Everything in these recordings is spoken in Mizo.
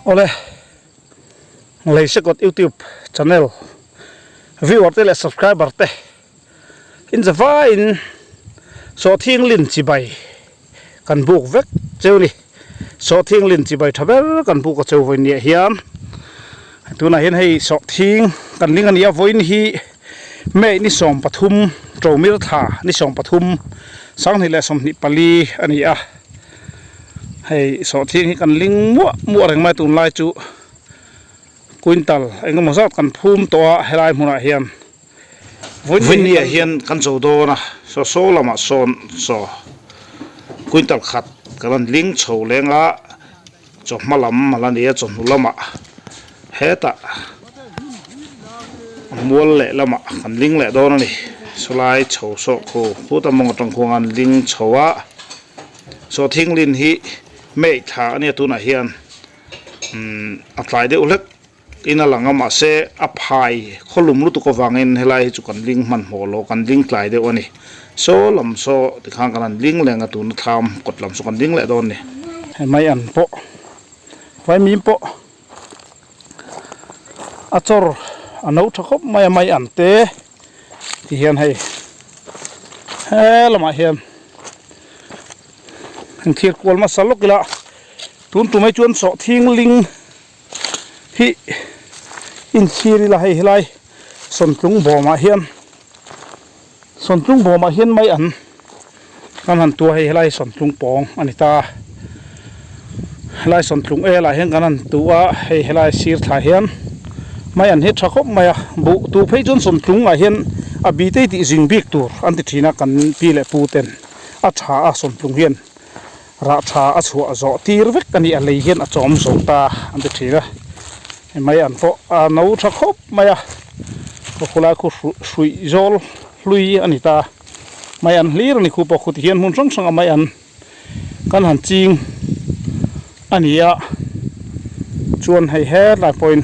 Awle Leisekawt YouTube channel viewer te leh subscriber te in zavaiin Sawhthing lin chibai kan buk vek cheu ni. Sawhthing lin chibai tha ber kan buk a cheu vawiin niah hian tunah hian hei sawhthing kan ling a ni a vawiin hi May ni 13 Ṭomir thla ni 13 2024 a ni a hei sawhthing hi kan ling muah muah reng mai tunlai chu quintal engemaw zat kan phum tawh a helai hmunah hian. Vawinia hian kan cho dawn a, saw saw lamah sawn saw quintal khat kan rawn ling chho leng a, chawhma lam a la ni a, chawhnu lamah hetah mual leh lamah kan ling leh dawn a ni, sawlai chho sawh khu khuta mawng atang khuang an ling chho a, saw thinglin hi May thla a nia tunah hian umm a tlai deuh hlek. In a lang a mahse a phai khawlum lutuk avangin helai hi chu kan ling hmanhmawh lo kan ling tlai deuh a ni. Saw lam saw tikhan kan han ling leng a tuna thlam kawt lam saw kan ling leh dawn a ni. Hei mai an pawh vaimim pawh a chawr a no tha khawp mai a mai an te ti hian hei he lamah hian engthir kual hmasa lawk ila tun tumah hi chuan sawhthing ling. Hi inchhir ila hei helai sawntlung bawmah hian sawntlung bawmah hian mai an kan han tua hei helai sawntlung pawng a ni ta helai sawntlung el ah hian kan han tu a hei helai sir thla hian mai an hi tha khawp mai a buh tu phei chuan sawntlung ah hian a bi te hi tih zing bik tur an ti thin a kan pi leh pu ten a tha a sawntlung hian. Rah tha a chhuah zawh tir vek a ni, a lei hian a chawm zo ta an ti thin a, hei mai an pawh a no tha khawp mai a, khawkhulai khu hruih zawl hlui a ni ta, mai an hlir a ni khu pawh khu ti hian hmun hrang hrang a mai an kan han ching a ni a, chuan hei hetlai pawhin.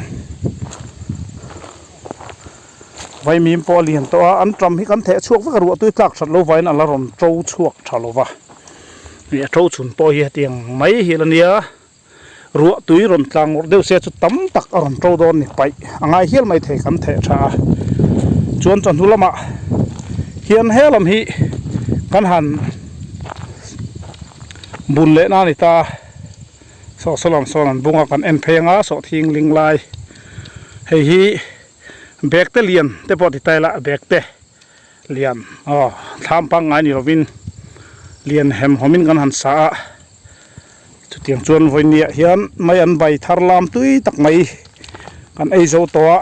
Vaimim pawh a lian tawh a, an ṭam hi kan theh chhuak vek a, ruah tui tlak that lo vaiin a la rawn ṭo chhuak ṭha lo va, ih a ṭo chhun pawh hi hetiang mai hi la nia, ruah tui rawn tlang ngawrh deuh se chu tam tak a rawn ṭo dawn ni paih a ngai hial mai thei kan theh ṭha a, chuan chawhnu lamah hian he lam hi kan han bun leh na a ni ta, saw saw lam sawn an bung a kan en phei ang a, sawhthing ling lai hei hi. Bag te lian te pawh ti ta ila bag te lian aw thlam pangngai ni lovin lian hem hawmin kan han sa a chutiang chuan vawinia hian mai an bai thar lam tui tak mai kan ei zo tawh a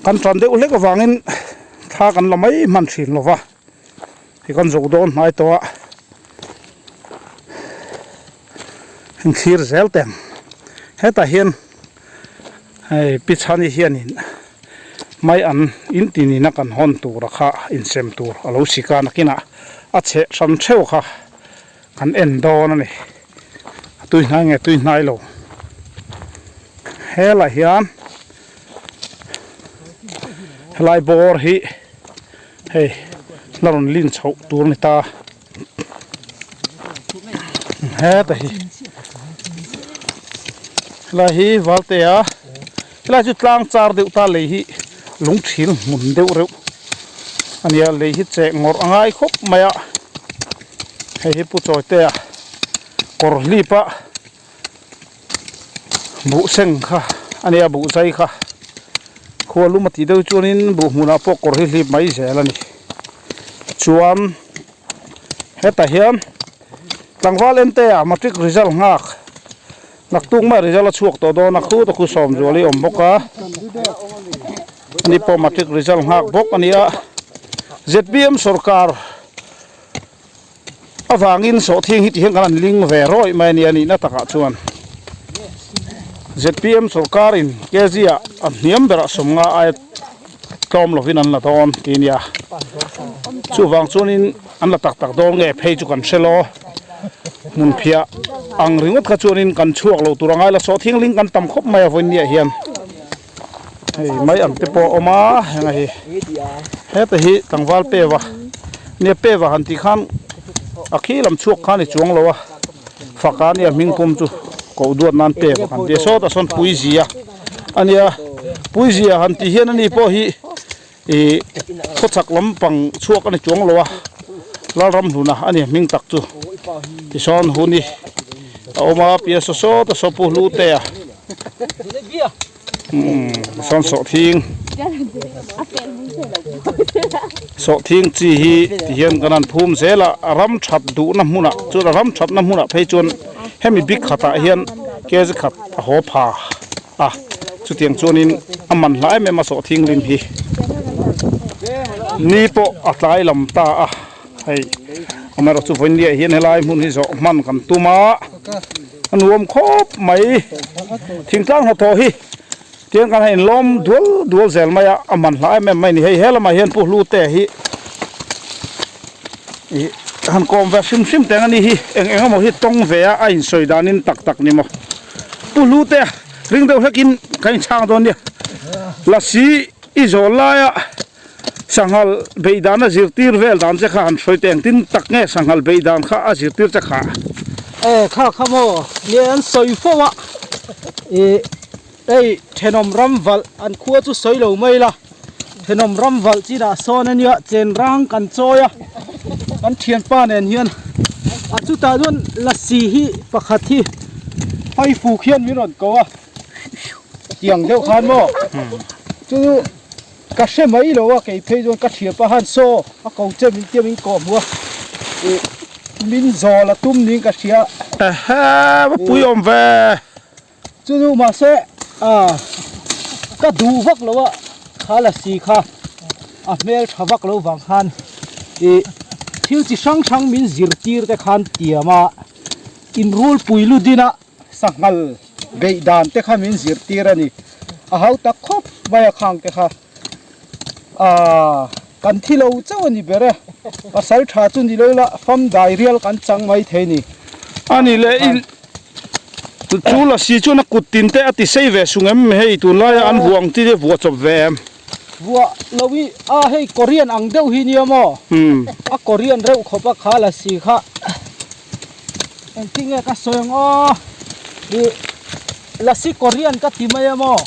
kan tan deuh hlek avangin thla kan la mai hman thin lova hei kan zo dawn hnai tawh a thlir zel teh ang hetah hian. Hei pi chhani hianin mai an in tinin a kan hawn tur a kha insem tur a lo sik a nakinah a chheh hran theuh kha kan en dawn a ni a tui hnai nge tui hnai lo helaiah hian helai bawr hi hei la rawn lin chhoh tur a ni ta. Heta hi helai hi Valtea helai chu tlang char deuh ta lei hi lung thil hmun deuh reuh a nia lei hi cheh ngawrh a ngai khawp mai a hei hi Pu Chawitea kawr hlip a buh seng kha a nia buh zai kha khua lum a tih deuh chuanin buh hmunah pawh kawr hi hlip mai zel a ni chuan hetah hian tlangval ente ah matric result nghak naktuk mai result a chhuak tawh dawn a khuta khu sawm zual hi a awm bawk a ani pawh matric result nghak bawk a ni a zpm sawrkar avangin sawhthing hi ti hian kan han ling ve rawih mai a ni a nihna takah chuan zpm sawrkarin kg ah a hniam berah sawmnga aia tlawm lovin an la dawn tih a nia chuvang chuanin an la tak tak dawn nge phei chu kan hre lo hmun phiah ang ringawt kha chuanin kan chhuak lo tur a ngai la sawhthing ling kan tam khawp mai a vawiin niah hian hei mai ang te pawh a awm a heng a hi heta hi tlangval peva nia peva han tih khan a khi lam chhuak khan i chuang lo a faka nia hming pum chu. Koh duat nan pek a kan ti a sawtah sawn puizia a nia puizia han tih hian ani pawh hi ih khawchhak lampang chhuak a ni chuang lo a Lalramhluna a ni hming tak chu tisawn hun hi a awm a pian saw sawt a saw pu hlu te a. Sawn sawhthing sawhthing chi hi tihian kan han phum zel a a ram that duhna hmunah chuan a ram thatna hmunah phei chuan hemi bik khatah hian kg khat a haw pha a chutiang chuanin a man hla em em a sawhthing lim hi ni pawh a tlai lam ta a hei amaherawhchu chu vawiinliah hian helai hmun hi zawh hman kan tum a. A nuam khawp mai. Thingtlang hnathawh hi tiang kan han inlawm dual dual zel mai a, a man hla em em mai a ni. Hei he lamah hian Pu Hlute hi ih han kawm ve hrim hrim teng a ni hi. Eng eng emaw hi tawng ve a, a insawi danin tak tak ni maw. Pu Hlute ring deuh hlekin kan inchhang dawn nia. Lasi i zawl laia. Sanghal beih dan a zirtir vel dan che kha han hruai teh engtin tak nge sanghal beih dan kha a zirtir che kha? E kha kha maw nge an sawi fo a ih hei thenawm ram valh an khua chu sawi lo mai la thenawm ram valh chinah sawn ania chen rang kan chawi a kan thianpa nen hian a chutah chuan lasi hi pakhat hi faifuk hian min rawn ko a tiang deuh khan maw chu. Ka hre mai lo a, kei phei chuan ka thiam a han saw a ko che min tia min kawh hmu a, ih min zawl a tum niin ka hria. Ehe va pui awm ve. Chu chu mahse ah ka duh vak lo a, kha lasi kha a hmel tha vak lo vang khan ih thil chi hrang hrang min zirtir te khan tiam a, inrulpui ludin a. Sanghal beih dan te kha min zirtir a ni. A hau tak khawp mai a khang te kha. Aaa kan thi lo chauh a ni ber e. Pasal tha chu ni lo la fam dai rial kan chang mai thei ni. A ni le i chu lasi chuan a kut tin te a ti sei ve sung em hei tunlaia an vuah ang chi te vuah chawp ve em. Vuah lo i a hei Korean ang deuh hi nia maw? A Korean reuh khawp a kha lasi kha. Engtin nge ka sawi ang aw ih lasi Korean ka ti mai a maw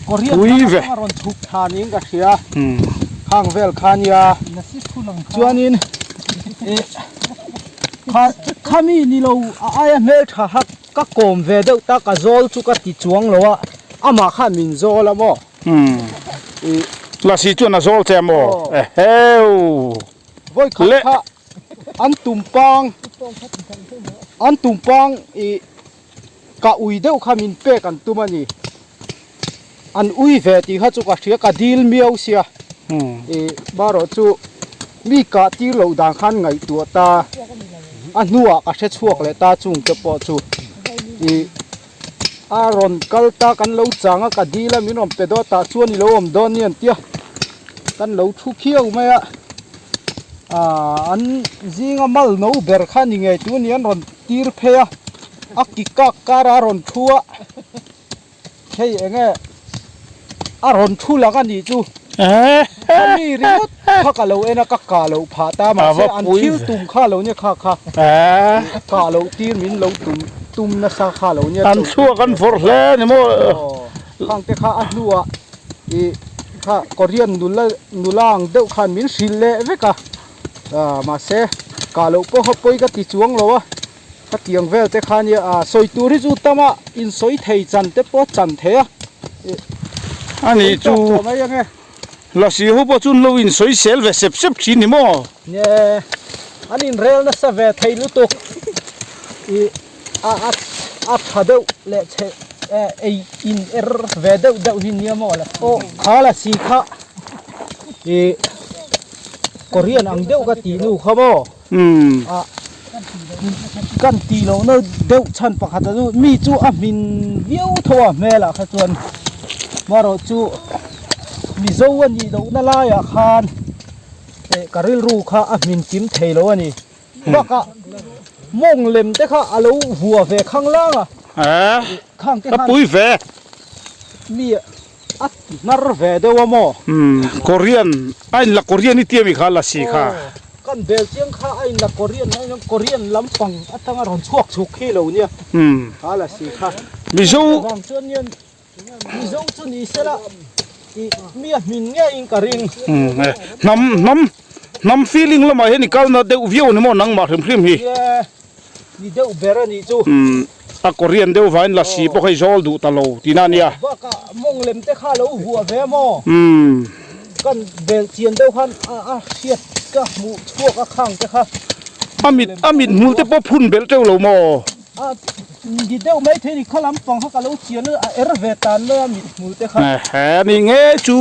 Korean kha a rawn chhuk thla niin ka hria khang vel kha nia chuanin ih kha khami ni lo a aia hmeltha kha ka kawm ve deuh ta ka zawl chu ka ti chuang lo a amah khan min zawl a maw ih lasi chuan a zawl che a maw eheu Vawikhat kha an tumpang an tumpang ih ka ui deuh kha min pek an tum a ni. An ui ve tih kha chu ka hria ka dil miau sia ih marawh chu mi kah tir loh dan khan ngaihtuah ta a hnuah ka hre chhuak leh ta chung te pawh chu ih a rawn kal ta kan lo chang a ka dil a min rawn pe dawt ah chuan i lo awm dawn ni an tia. Kan lo thu khiau mai a, aaa an zinga mal no ber kha ni ngei tur ni an rawn tir phei a, a ki kak kar a rawn thu a, hei eng nge a rawn thu lang a nih chu, khami ringawt kha ka lo en a ka kah loh phah ta mahse an thil tum kha lo nia kha kha kah loh tir min lo tum tum nasa kha lo nia. An chhuak an vawrh hle ni maw. Khang te kha a hnuah ih kha Korean nula nula ang deuh khan min hrilh leh vek a ah mahse kah loh pawh kha pawi ka ti chuang lo a khatiang vel te kha nia ah sawi tur hi chu tam a insawi thei chan te pawh a chan thei a ih a nih chu mai ange Lasi ho pawh chu an lo insawi sel ve sep sep thin ni maw? Nge an inrel nasa ve thei lutuk ih a a a tha deuh leh chhe eh ei in er ve deuh deuh hi nia maw la aw kha la si kha ih Korean ang deuh ka tih nu kha maw a kan tih loh na deuh chhan pakhat a chu mi chu a hmin viau tho a hmel ah kha chuan marawh chu Mizo a nih loh na laiah khan eh ka rilru kha a hmin kim thei lo a ni. Bakah mawng lem te kha a lo vua ve khang lang a. Khang te khan pui ve. Mi a hnar ve deuh a maw? Korean a in la Korean i tia mi kha lasi kha. Ka. kan bel chiang kha a inla Korean a inla Korean lampang atanga rawn chhuak chhuk khi lo nia kha la si kha. Mizo Vang chuan hian Mizo chu ni sela ih mi a hmin ngeiin ka ring. Hnam hnam hnam feeling lamah hian i kalna deuh viau a ni maw nangmah hrim hrim hi. Ye ni deuh ber a nih chu. A Korean deuh vangin lasi pawh kha i zawl duh ta lo tihna a nia. Bakah mawng lem te kha lo huah ve maw? Kan bel chian deuh khan a hriat ka hmuh chhuak a khang te kha. A mit a mit hmul te pawh phun belh teuh lo maw? A ni deuh mai thei ni kha lampang kha ka lo chian a er ve tan mai a mit hmul te kha. Ehe ni nge chu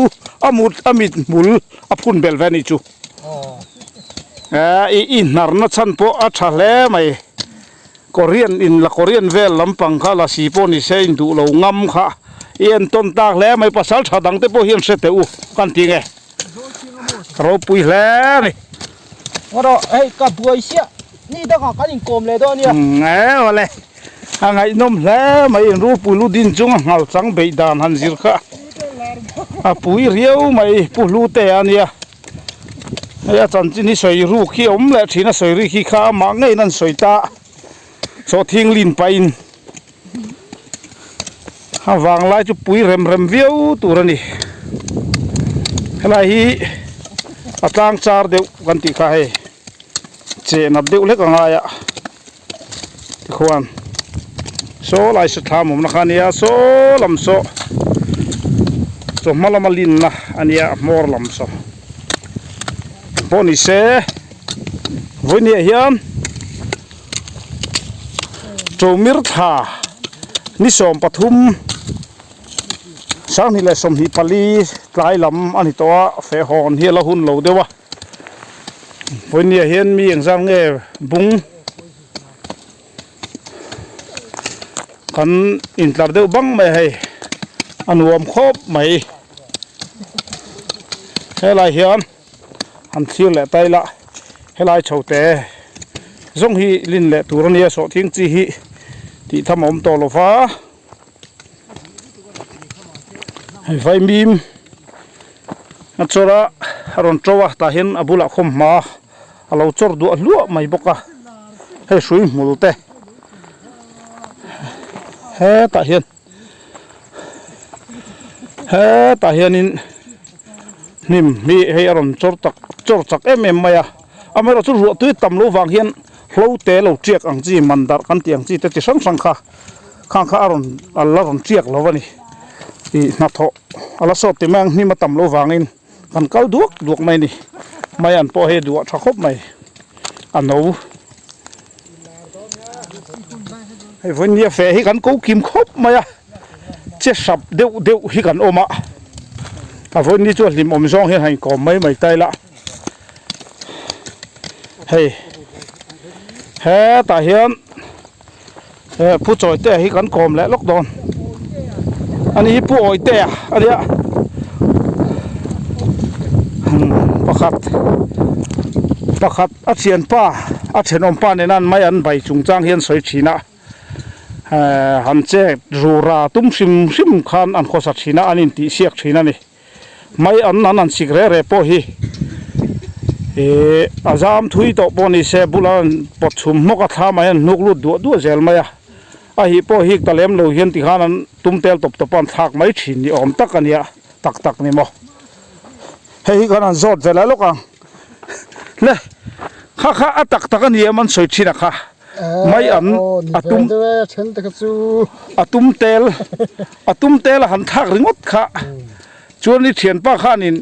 a mut a mit hmul a phun belh ve a nih chu. I i hnarna chhan pawh a tha hle mai. Korean in la Korean vel lampang kha lasi pawh ni se in duh lo ngam kha i entawn tak hle mai pasal tha dang te pawh hian hre teh u kan ti nge ropui hle a ni. Rawh hei ka buai siah ni dangah kan inkawm leh dawn ania. Umm awle a ngaihnawm hle mai in rupui lu din chunga nghal chang beih dan han zir kha a pui riau mai pu hlu te a nia. Hei a chanchin hi sawi ruk hi a awm leh thin a sawi rik hi kha amah ngeiin an sawi ta sawhthing lin pahin a vanglai chu pui rem rem viau tur a ni helai hi a tlang char deuh kan tih kha hei cheh nat deuh hlek a ngai a tikhuan saw lai sa thlam awmna kha a nia saw lam saw chawhma lama linna a nia a hmawr lam saw pawh ni se vawinia hian Chawmir thla ni 13 2024 tlai lam a ni tawh a fehhawn hi a la hun lo deuh a. Vawinia hian mi engzat nge bung kan intlar deuh bang mai a hei a nuam khawp mai helai hian han thlir leh ta ila helai chho te zawng hi lin leh tur a nia sawhthing chi hi tih tham a awm tawh lo va. Hei vaimim a chawr a a rawn to a tah hian a bulah khawm hma a lo chawr duah hluah mai bawk a hei hrui hmul te hetah hian hetah hianin hnim hi hei a rawn chawr tak chawr chak em em mai a amaherawhchu ruah tui tam loh vang hian hlo te lo tiak ang chi man darh kan tih ang chi te chi hrang hrang kha. Khang kha a rawn a la rawn tiak lo a ni ih hnathawh a la sawt ti mai ang hnim a tam loh vangin kan kal duak duak mai a ni mai an pawh hei a duah tha khawp mai a no hei vawinia feh hi kan ko kim khawp mai a che hrap deuh deuh hi kan awm a a vawiin chu a hlimawm zawng hian han inkawm mai mai ta ila hei hetah hian. Eh Pu Chawitea hi kan kawm leh lawk dawn a ni hi Pu Awitea a nia pakhat pakhat a thianpa a thenawmpa nena an mai an bai chungchang hian sawi thin a eh han che rura tum hrim hrim khan an khawsa thin a an intihsiak thin a ni. Mai an an an sik reh reh pawh hi ihh a zam thui tawh pawh ni se bula an pawt chhum hmawk a thlam ah hian an hnuk lut duah duah zel mai a a hih pawh hik ta lem lo hian tikhan an tum tel tawp tawp a an thlak mai thin ni awm tak a nia tak tak ni maw hei hi khan an zawt ve lai lawk ang le kha kha a tak tak a ni em an sawi thin a kha. Mai an a tum a tum tel a tum tel a han thlak ringawt kha chuan i thianpa khanin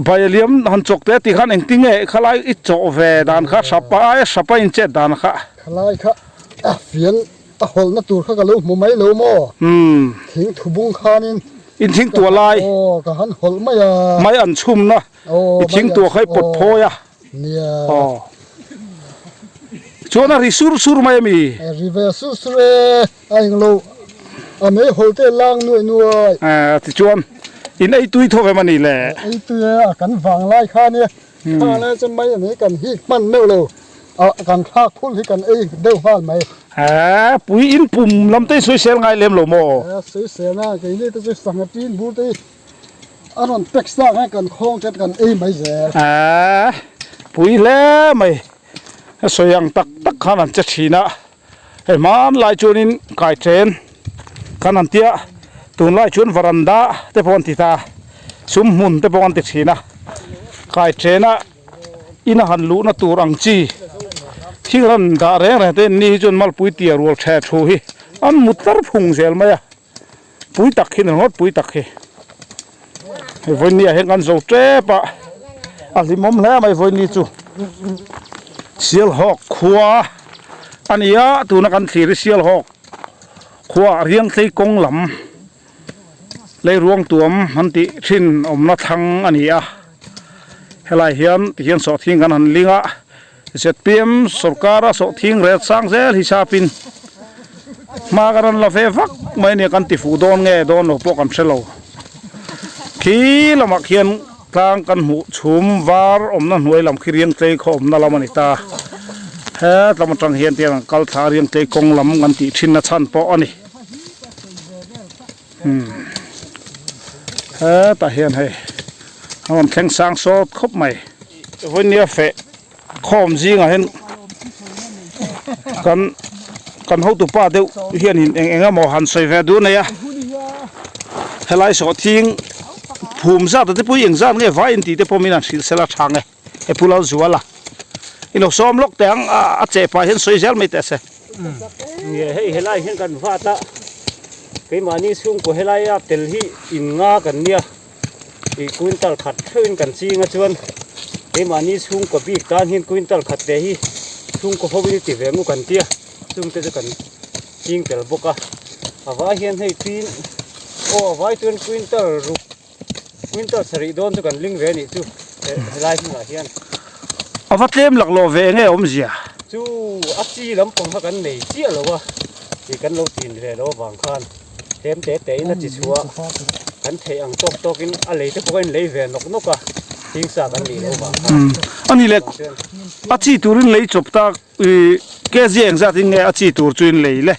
bai liam han chawk te tih khan engtin nge khalai i chawh ve dan kha hrapa aia hrapa in chet dan kha. Khalai kha a fian a hawlhna tur kha ka lo hmu mai lo maw thing thubung khanin in thing tuah lai aw ka han hawlh mai a mai an chhumna i thing tuah kha i pawt phawi a. Nia. Aw. Chuan a ri sur sur mai ami? A ri ve sur sur e, a englo a mei hawl te lang nuai nuai. Eh, tichuan in ei tui tho ve mani le? Ei tui e, a kan vang lai kha nia. Kha lai chuan mai ani kan hik hman meuh lo, a kan thlak phul hi kan ei deuh nghal mai. Eh, pui in pum lam te sawisel ngai lem lo maw? Eh, sawisel a, keini te chu sangha tin bur te hi. A rawn pack sa khan kan khawng tet kan ei mai zel. Aaa. Pui hle mai. A sawi ang tak tak khan an che thin a. Hei hmanlai chuanin kai chen kan han tia tunlai chuan varanda te pawh an ti ta sum hmun te pawh an ti thin a. Kai chena ina han luhna tur ang chi thil an dah reng reng te ni hi chuan malpui tia rual the thu hi an mu tlar phung zel mai a. Pui tak hi ni ringawt pui tak hi. Hei vawinia hian kan zo tep a, a hlimawm hle mai vawini chu. Sialhawk khua a ni a, tuna kan thlir hi Sialhawk khua Riangtlei kawng lam leiruang tuam an tih thin awmna thlang a ni a. Helai hian tihian sawhthing kan han ling a. Zpm sawrkara sawhthing rel sang zel hisapin hma ka rawn la ve vak mai ania kan ti fuh dawn nge dawn lo pawh kan hre lo. Khi lamah khian tlang kan hmuh chhum var awmna hnuai lam khi Riangtlei khaw awmna lam a ni ta. Het lam atang hian tiang an kal thla a Riangtlei kawng lam kan tih thinna chhan pawh a ni. Umm hetah hian hei a rawn thleng sang sawt khawp mai. Vawinia feh khawm zingah hian kan kan hotupa deuh hianin eng eng emaw han sawi ve duh nei a helai sawhthing phum zat te pawh hi eng zat nge vai intih te pawh min han hrilh sela tha nge he pu Lalzuala i lo sawm lawk teh ang a cheh pah hian sawi zel mai teh se. Nge hei helai hian kan vat a keimahni chhungkaw helaia tel hi in nga kan nia. Ih quintal khat theuhin kan ching a chuan keimahni chhungkaw bik tan hian quintal khat te hi chhungkaw ho in ti ve ngu kan tia chungte chu kan ching tel bawk a a vai hian hei tin aw a vai chuan quintal ruk quintal sarih dawn chu kan ling ve anih chu helai hmunah hian. A va tlem laklawh ve enge awmzia? Chu a chi lampang kha kan nei chiah lo a ih kan lo chin ve lo avang khan. Tlem te te in a chi chhuah a, kan theih ang tawk tawk in a lei te pawh in lei ve nawk nawk a, thing sa kan nih loh vang khan. A ni le, a chi turin lei chawp tak i kg engzat in nge a chi tur chu in lei le?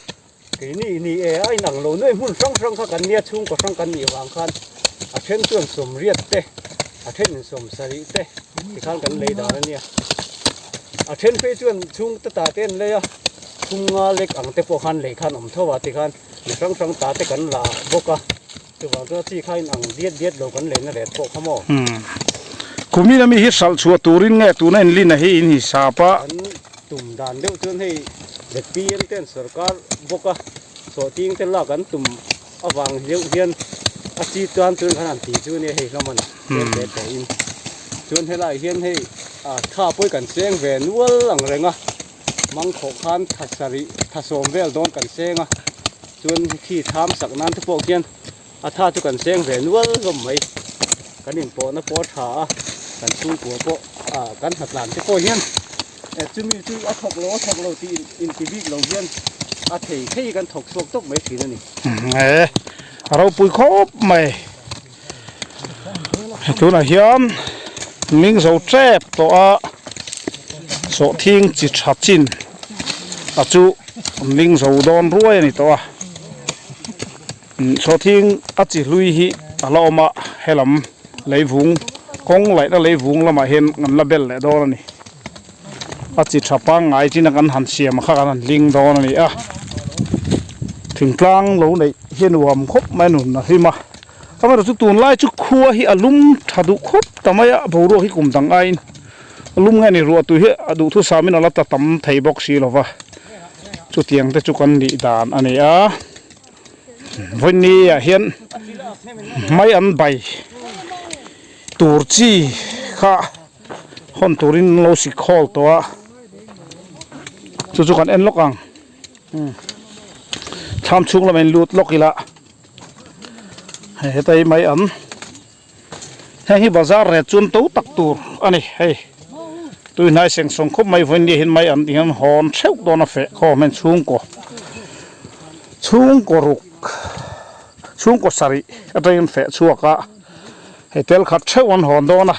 Keini ni e, a inang lo nuai hmun hrang hrang kha kan nia chhungkaw hrang kan nih vang khan a then chuan sawmriat te, a then in sawmsarih te tikhan kan lei dan a nia. A then phei chuan chhungte ta te an lei a, thumnga lek ang te pawh khan lei khan awm tho a tikhan. Mi hrang hrang ta te kan la bawk a, chuvang chuan chi kha in ang diat diat lo kan leina ret pawh kha maw. Kumin ami hi hralh chhuah turin nge tuna in lin a hi in hisap a. Kan tum dan deuh chuan hei zpm ten sorkar bawk a, sawhting te lak an tum avang deuh hian a chi tan chuan khan an ti chu ania hei hlawm a ni tlem te te in. Chuan helai hian hei tha pawh hi kan seng ve nual ang reng a. Mangkhawh khan tha sarih tha sawm vel dawn kan seng a, chuan khi tham sak nan te pawh khian a tha chu kan seng ve nual hlawm mai. Kan inpawhna pawh a tha a, kan chhungkua pawh ah kan hnatlan te pawh hian chumi chu a thawk lo a thawk lo tih inti bik lo hian a thei thei kan thawk chhuak tawp mai thin a ni. He a ropui khawp mai. Tunah hian ming zo tep tawh a sawhthing chi tha chin a chu ming zo dawn ruai a ni tawh a sawhthing a chi hlui hi a la awm a helam leivung kawng laihna leivung lamah hian an la bel leh dawn a ni a chi tha pangngai chin a kan han siam kha kan han hling dawn a ni a thingtlang lo neih hi a nuam khawp mai a nun a hlim a. Amaherawhchu chu tunlai chu khua hi a lum tha duh khawp ta mai a, boruak hi kum dang aiin a lum nge ni ruah tui hi a duhthusam in a la ta tam thei bawk si lova chutiang te chu kan nih dan a ni a vawini ah hian mai an bai tur chi kha hawn turin an lo sik hawl tawh a chu chu kan en lawk ang thlam chhung lamah in lut lawk ila. Hei heta hi mai an heng hi bazar ret chuan to tak tur a ni hei tui hnai seng sawng khawp mai vawiin ni hian mai an tih hian hawn theuh dawn a feh khawm hian chhungkaw chhungkaw ruk chhungkaw sarih atangin feh chhuak a hei tel khat theuh an hawn dawn a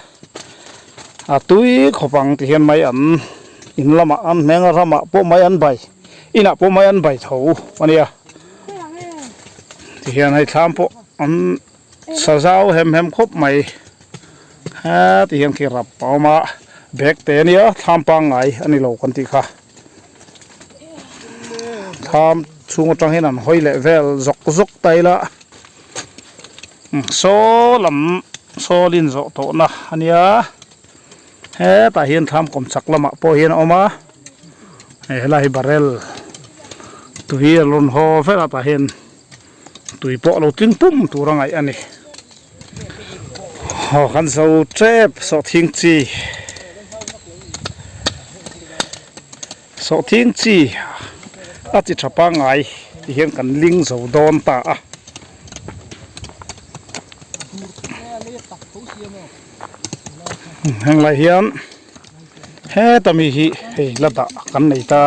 a tui khawp ang tih hian mai an in lamah an hmeng a ramah pawh mai an bai inah pawh mai an bai tho a nia. Tihian hei thlam pawh an sa zau hem hem khawp mai he tihian khi rap a awm a. Bag te ania thlam pangngai a ni lo kan tih kha. Thlam chhung atang hian an hawi leh vel zawk zawk ta ila saw lam saw lin zawh tawhna a nia hetah hian thlam kawm chak lamah pawh hian a awm a hei helai hi barrel tui a rawn haw vek a tah hian tui pawh a lo tling pum tur a ngaih a ni aw kan zo tep sawhthing chi sawhthing chi a chi tha pangngai ti hian kan ling zo dawn ta a. Heng lai hian heta mi hi hei la dah kan nei ta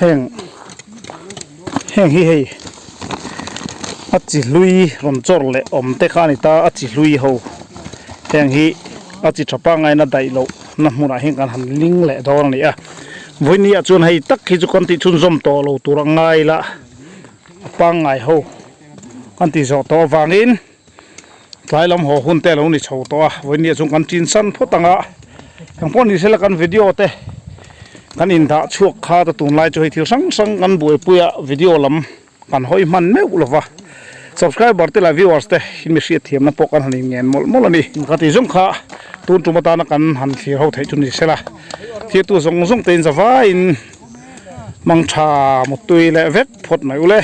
heng heng hi hei a chi hlui rawn chawr leh awm te kha a ni ta a chi hlui ho heng hi a chi tha pangngaina daih loh na hmunah hian kan han ling leh dawn a ni a vawiin ah chuan hei tak hi chu kan tih chhunzawm tawh lo tur a ngai la a pangngai ho kan tih zawh tawh avangin. Tlai lam haw hun te a lo ni chho tawh a, vawinia chuan kan tin san phawt ang a, eng pawh ni sela kan video te kan indah chhuak kha ta tunlai chu hei thil hrang hrang kan buaipui a video lam kan hawi hman meuh lo va, subscriber te leh viewers te in mi hriat thiamna pawh kan han inngen mawlh mawlh a ni. Ka tih zawng kha tun tum atana kan han thlir ho theih chu ni sela, thirtu zawng zawng te in zavaiin mangtha muttui leh vek phawt mai ule.